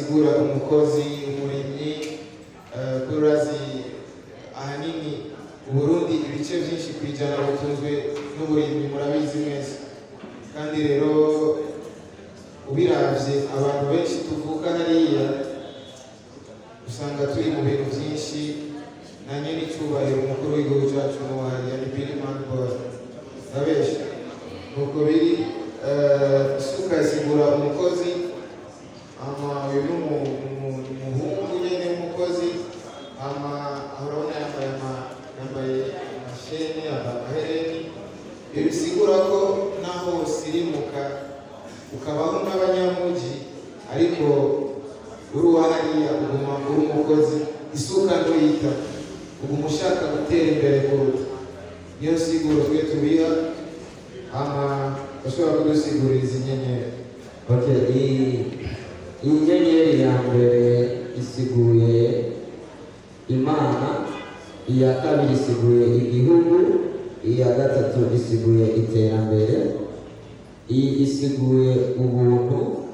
Bisigura umukozi, umurimyi, kurazi ahanini Uburundi ibice byinshi kwijana butunzwe n'uburimyi, murabizi mwese. Kandi rero ubiravye abantu benshi tuvuka hariya usanga turi mu bintu byinshi. Na nyene icyubahiro umukuru w'igihugu cyacu n'uwahariya ni Billy Man Boy, ndabesha nuko biri. Isuka isigura umukozi, ama uyu ni umuhungu nyene w'umukozi. Ama urabona yambaye amashene, yambaye amahereni. Ibi bisigura ko naho usirimuka ukabaho nk'abanyamuji, ariko uri uwahariya uguma uri umukozi. Isuka ntuyita, uguma ushaka gutera imbere kuruta. Niyo siguro twe tubiha. Ama bashobora kudusigurira izi nyenyeri. Okay, iyi nyenyeri ya mbere isiguye Imana, iya kabiri isiguye igihugu, iya gatatu isiguye iterambere, iyi isiguye ubuntu,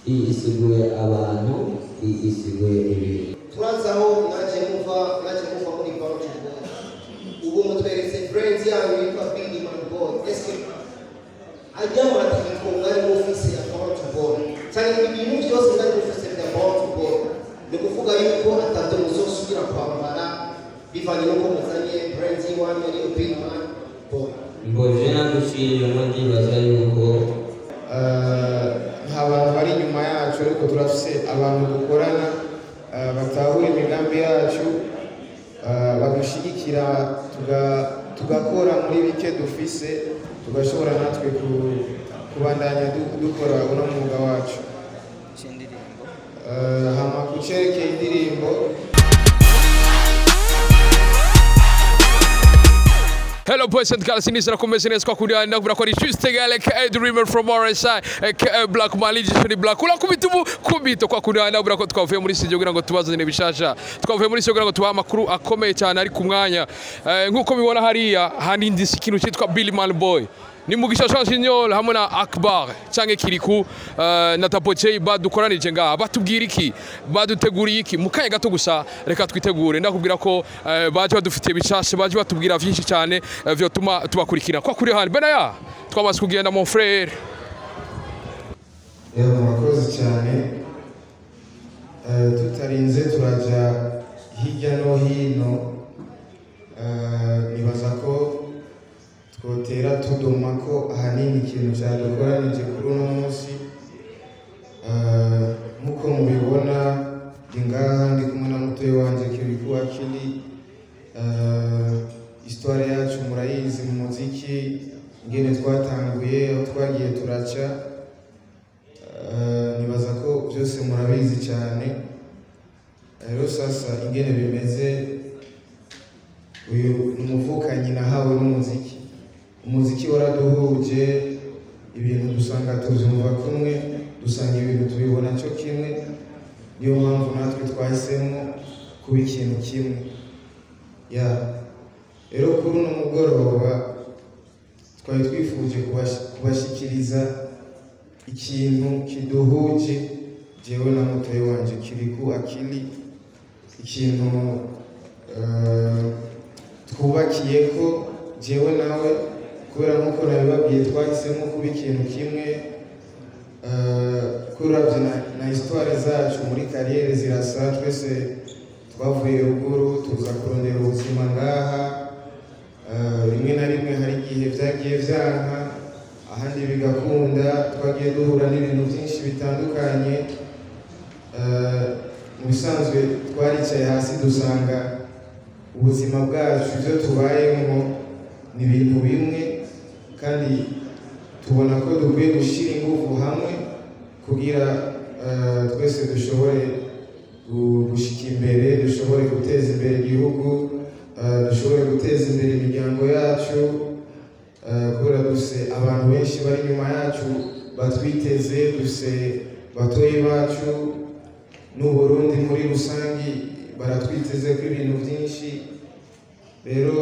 iyi isiguye abantu, iyi isiguye ibintu. Turazi aho mwaje muva muri Born to Boy. Ubu mutweretse brand yanyu yitwa Big Man Boy. Eske ajya mategeko mwari mufise ya Born to Boy cyane, ibintu byose mwari mufise bya Born to Boy, ni ukuvuga yuko atavyo muzosubira kwambara bivanye n'uko muzanye brand y'iwanyu ariyo Big Man Boy? Mboje naguciriyemo, ndibaza yuko Nta bantu bari inyuma yacu, ariko turafise abantu dukorana, batahura imigambi yacu, badushyigikira, tugakora muri bike dufise, tugashobora natwe kubandanya dukora uno mwuga wacu. Hama ku cerekeye indirimbo, Hello boys and girls, nizera ko meze neza. Kwa kundi ndakubwira ko ari Juste Gale aka Dreamer from RSI aka Black Mali Jishuri Black, urakubita ubu kubito. Kwa kundi ndakubwira ko twavuye muri studio kugira ngo tubazanire bishasha, twavuye muri studio kugira ngo tubahe amakuru akomeye cyane ari ku mwanya. Nkuko mubibona hariya handitse ikintu cyitwa Billy Man Boy, ni Mugisha Jean Junior hamwe na Akbar canke Kiriku, na Tapo J badukoranije ngaha. Batubwira iki? Baduteguriye iki? Mu kanya gato gusa reka twitegure. Ndakubwira ko baje badufitiye bishasha, baje batubwira vyinshi cyane, vyotuma tubakurikira kwa kuri hano benaya twamaze kugenda, mon frère. Rero murakoze cyane. Tutarinze turaja hirya no hino, nibaza ko twotera tudoma ko ahanini ikintu cyadukoranije kuri uno munsi. Nk'uko mubibona ndi ngaha, ndi kumwe na mutoyi wanje Kiriku Akili. Histoire yacu murayizi mu muziki, ingene twatanguye, aho twagiye turaca. Nibaza ko byose murabizi cyane. Rero sasa ingene bimeze, uyu ni umuvukanyi nahawe n'umuziki. Umuziki waraduhuje, ibintu dusanga tubyumva kumwe, dusanga ibintu tubibona cyo kimwe. Niyo mpamvu natwe twahisemo kuba ikintu kimwe. Ya rero kuri uno mugoroba twari twifuje kubashyikiriza ikintu kiduhuje jewe na mutoyi wanje Kiriku Akili, ikintu twubakiye ko jewe nawe, kubera nk'uko nabibabwiye twahisemo kuba ikintu kimwe. Kuravye na histoire zacu muri carrière zirasa. Twese twavuye ruguru tuza kurondera ubuzima ngaha. Rimwe na rimwe hari igihe vyagiye vyanka, ahandi bigakunda. Twagiye duhura n'ibintu byinshi bitandukanye. Mu bisanzwe twaricaye hasi dusanga ubuzima bwacu, ibyo tubayemo ni ibintu bimwe, kandi tubona ko dukwiye gushyira ingufu hamwe kugira twese dushobore gushika imbere, dushobore guteza imbere igihugu, dushobore guteza imbere imiryango yacu, kubera dufise abantu benshi bari inyuma yacu batwiteze, dufise batoyi bacu n'Uburundi muri rusangi baratwiteze ko ibintu byinshi. Rero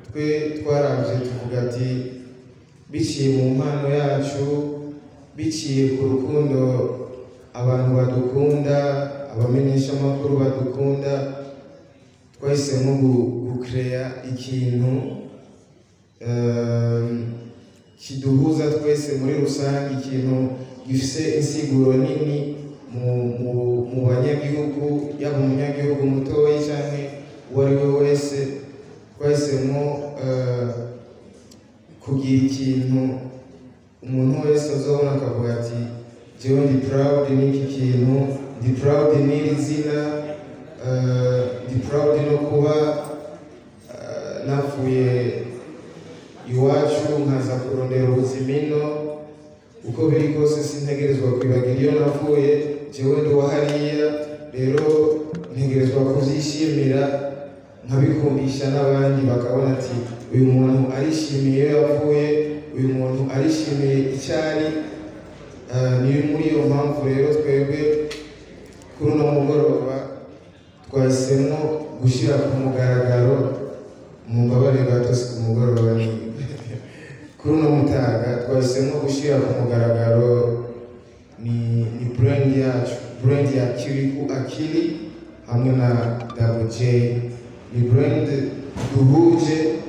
twe twaravye tuvuga ati biciye mu mpano yacu, biciye ku rukundo. abantu badukunda, abamenyeshamakuru badukunda, twahisemo gucrea ikintu kiduhuza twese muri rusange, ikintu gifise insiguro nini mu banyagihugu, yaba umunyagihugu mutoyi canke uwo ari we wese. Twahisemo kugira ikintu umuntu wese azobona akavuga ati jewe ndi proud n'iki kintu, ndi proud n'iri zina, ndi proud no kuba navuye iwacu nkaza kurondera ubuzima ino. Uko biri kose sintegerezwa kwibagira iyo navuye, jewe ndi uwa hariya, rero ntegerezwa kuvyishimira nkabikundisha n'abandi, bakabona ati uyu muntu arishimiye iyo yavuye, uyu muntu arishimiye icyari. Ni muri iyo mpamvu rero twebwe kuri uno mugoroba twahisemo gushyira ku mugaragaro, mumbabarire gato si ku mugoroba, ni kuri uno mutaga, twahisemo gushyira ku mugaragaro ni brand yacu, brand ya Kirikou Akili hamwe na Double J. Ni brand duhuje,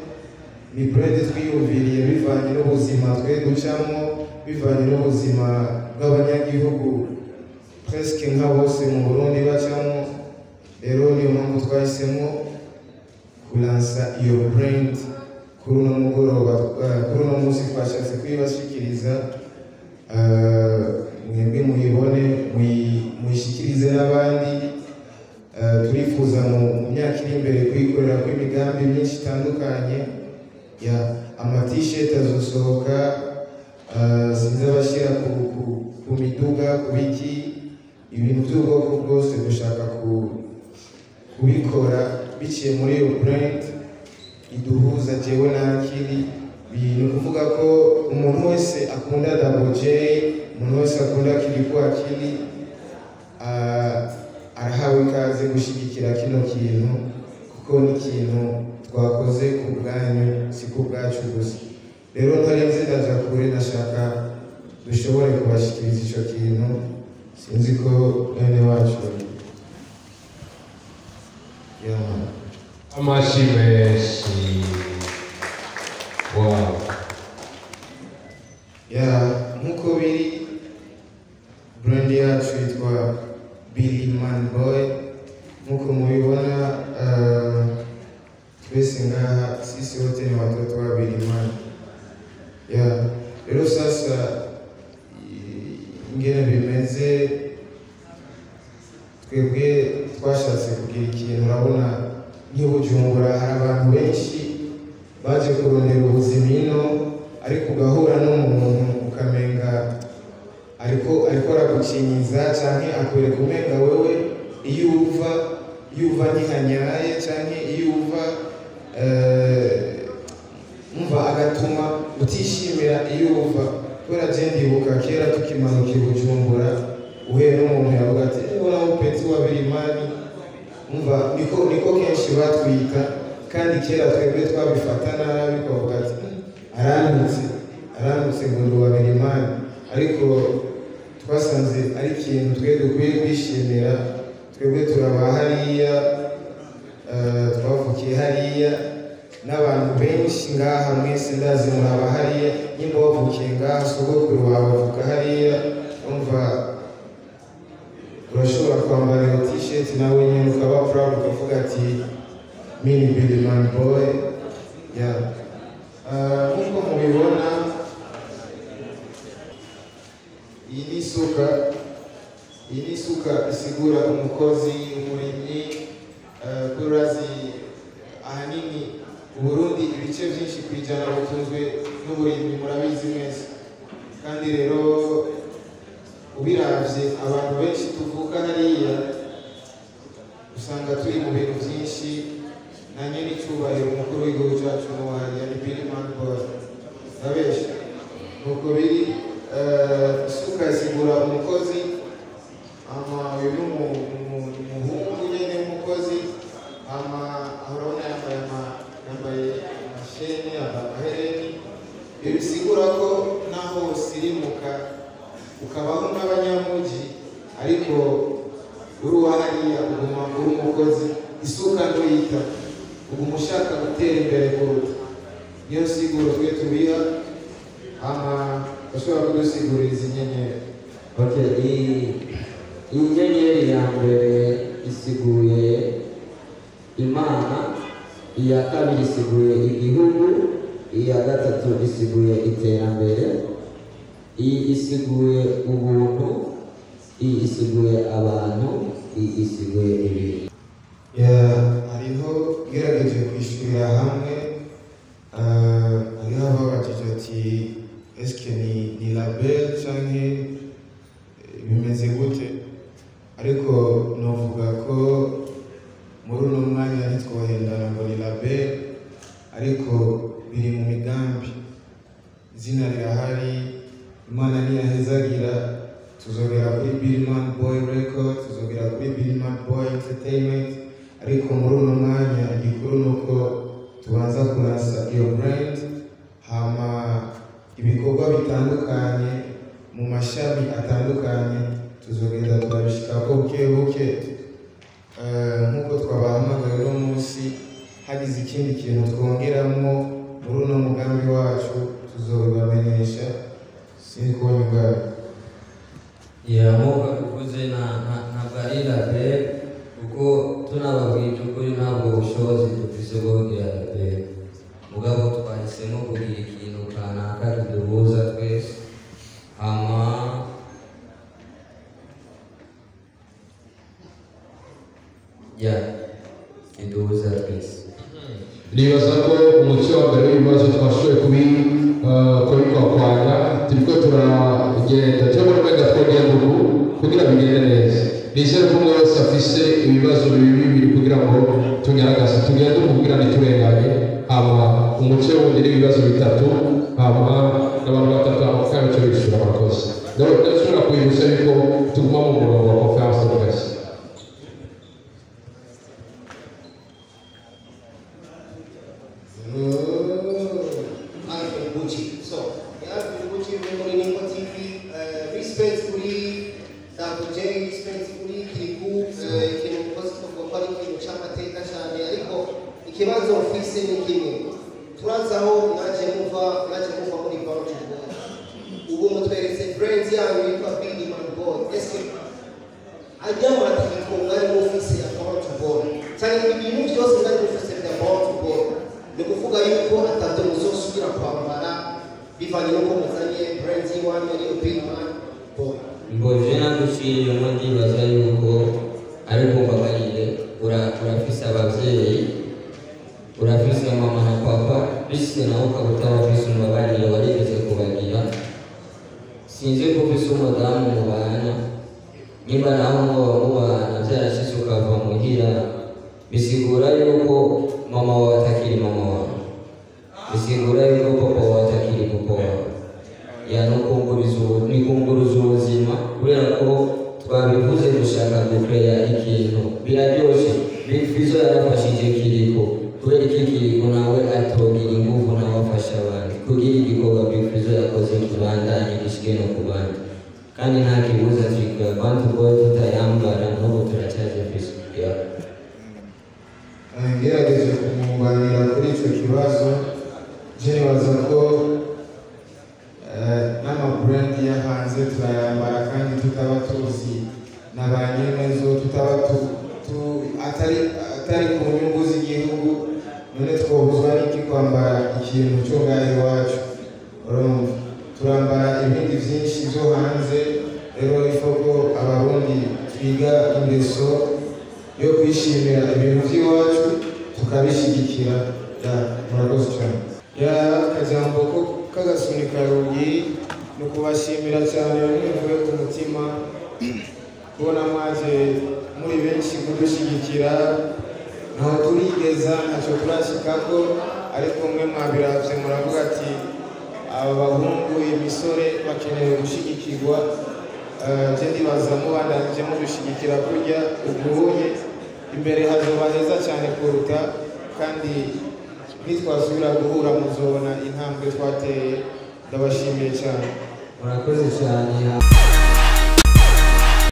ni brand twiyumviriye bivanye n'ubuzima twe ducamo, bivanye n'ubuzima bw'abanyagihugu presque nka bose mu Burundi bacamo. Rero niyo mpamvu twahisemo kulansa iyo brand kuri uno mugoroba, kuri uno munsi twashatse kuyibashikiriza, mwebwe muyibone, muyishikirize n'abandi. Turifuza mu myaka iri imbere kuyikorera ko imigambi myinshi itandukanye, ya ama t-shirt azosohoka, sinzi abashyira ku miduga, ku biki, ibintu by'ubwoko bwose dushaka kubikora biciye muri iyo brand iduhuza jewe na Akili. Ni ukuvuga ko umuntu wese akunda Double J, umuntu wese akunda Kirikou Akili, arahawe ikaze gushyigikira kino kintu, kuko ni ikintu twakoze ku bwanyu, si ku bwacu gusa. Rero ntarenze ndaja kure, nashaka dushobore kubashyikiriza ico kintu. Sinzi ko bene wacu yeah. Amashi menshi, wow. Ya, nkuko biri, brand yacu yitwa Billy Man Boy. Nkuko mubibona, twese ngaha sisi wote ni watoto wa Billy Man. Ya, rero sasa ingene bimeze, twebwe twashatse kugira ikintu. Urabona nk'i Bujumbura hari abantu benshi baje kurondera ubuzima ino, ariko ugahura n'umuntu ukamenga ariko aragukinyiza canke akwereka umenga wewe iyo uva ntihanyaye, canke iyo uva umva agatuma utishimira iyo uva. Kubera je ndibuka kera tukimanuka i Bujumbura, uhuye n'umuntu yavuga ati "Eh, uraho petit wa Birimani." Umva niko kenshi batwita, kandi kera twebwe twabifata nabi, twavuga ati arantutse, arantutse ngo ndi uwa Birimani." Ariko twasanze ari ikintu twe dukwiye kwishimira. Twebwe turaba hariya, twavukiye hariya, n'abantu benshi ngaha mwese ndazi muraba hariya. Nimba wavukiye ngaha, sogokuru wawe avuka hariya, umva urashobora kwambara iyo t-shirt nawe nyine ukaba proud, ukavuga ati mini Billy Man Boy. Yeah. Nk'uko mubibona, iyi ni isuka, iyi ni isuka isigura umukozi, umurimyi. Kurazi ahanini Uburundi ibice byinshi 100% butunzwe n'uburimyi, murabizi mwese. Kandi rero ubiravye abantu benshi tuvuka hariya usanga turi mu bintu byinshi. Na nyene icyubahiro umukuru w'igihugu cyacu n'uwahariya ni Billy Man Boy, ndabesha? Nuko biri. Isuka isigura umukozi. Ama uyu ni umuhungu nyene w'umukozi. Ama aho urabona yambaye amashene, yambaye amahereni. Ibi bisigura ko naho usirimuka ukabaho nk'abanyamuji, hariya uguma uri umukozi, isuka ntuyita, uguma ushaka gutera imbere kuruta. Niyo siguro twe tubiha. Hama bashobora kudusigurira izi nyenyeri. Okay, iyi nyenyeri ya mbere isiguye Imana, iya kabiri isiguye igihugu, iya gatatu isiguye iterambere, iyi isiguye ubuntu, iyi isiguye abantu, iyi isiguye ibintu. Hariho ngerageje kwishyurira hamwe, hariho ababajije ati eske ni label canke bimeze gute, ariko novuga ko muri uno mwanya ntitwohendana ngo ni label, ariko biri mu migambi, izina rirahari. Imana niyahezagira tuzogera kuri Billman Boy Record, tuzogera kuri Billman Boy Entertainment, ariko muri uno mwanya igikuru ni uko tubanza kurasa iyo brand, hama ibikorwa bitandukanye mu mashami atandukanye tuzogenda turabishikako buke buke. Nk'uko twabahamagaye uno munsi, hagize ikindi kintu twongeramo muri uno mugambi wacu tuzobibamenyesha. Sinzi kubona ubwayo. Nk'uko bivuze, ntabwo ari label, kuko tunababwije ukuri ntabwo bushobozi dufise bwo kugira label, mugabo twahisemo kugira ikintu kanaka kiduhuza twese. Hama ya kiduhuza twese. Nibaza ko umuco wa mbere w'ibibazo twashoboye kubikwakwanya, turiko turagenda cyangwa umenga twogenda ubu kugira bigende neza. Nizere ko umwe wese afise ibibazo bibiri bibiri kugira ngo tunyaragase tugende ubu kugira ntiturenganye. Hama umuce wundi n'ibibazo bitatu, hama n'abantu batatu, hama kandi bace bishura. Murakoze. Ndashobora kwibutsa yuko tuguma mu murongo wa conférence de presse. Alvin Gucci. So, Alvin Gucci muri Ningo TV, respect kuri Double J, respect kuri Kiriku, ikintu mukozi twavuga ko ari ikintu c'amateka cyane, ariko ikibazo mfise ni kimwe. Turazi aho mwaje muva muri Bantu Boy. Ubu mutweretse brand yanyu yitwa Billman Boy. Eske ajya amategeko mwari mufise ya Bantu Boy, cyane ibintu byose mwari mufise bya Bantu Boy, ni ukuvuga yuko atatu muzosubira kwambara bivanye n'uko muzanye brand y'iwanyu ariyo Billman Boy? Mboje naguciriyemo, ndibaza yuko ariko mbabarire, urafise abavyeyi, urafise mama na papa, bise nawe ukaba utabafise, umbabarire, warigeze kubagira. Sinzi ko ufise umudamu mubana, niba nawe mwoba mubana vyarashitse ukava muhira, bisigura yuko mama wawe atakiri mama wawe, bisigura yuko papa wawe atakiri papa wawe. Ya nikunguruza ubuzima, kubera ko twabivuze dushaka gukeya ikintu biraryoshe. Big Fizzo yarafashije Kiriko, kubera iki Kiriko nawe atogira ingufu nawe afasha abantu kugira igikorwa Big Fizzo yakoze kibandanye gishike no ku bandi, kandi nta kibuza triko ya Bantu Boy tutayambara n'ubu turacyazifise. Ngerageje kumwunganira kuri icyo kibazo, je nibaza ko n'amabrand yo hanze turayambara kandi tutaba tuzi na ba nyenezo, tutaba atari ku nyungu z'igihugu. None twobuzwa n'iki kwambara ikintu cyo ngaho iwacu? Urumva turambara ibindi byinshi byo hanze. Rero ifoko Abarundi twiga ingeso yo kwishimira ibintu by'iwacu tukabishyigikira. Murakoze cyane. Akajambo ko k'agasunika rugi ni ukubashimira cyane bamwe mvuye ku mutima, kubona mwaje muri benshi kudushyigikira. Ntaho turigeza, ntacyo turashyikako, ariko mwe mwabiravye muravuga ati aba bahungu imisore bakeneye gushyigikirwa. Je ndibaza mubandanyije mudushyigikira kurya uguhuye imbere hazoba heza cyane kuruta, kandi nitwasubira guhura muzobona intambwe twateye. Ndabashimiye cyane. Murakoze cyane.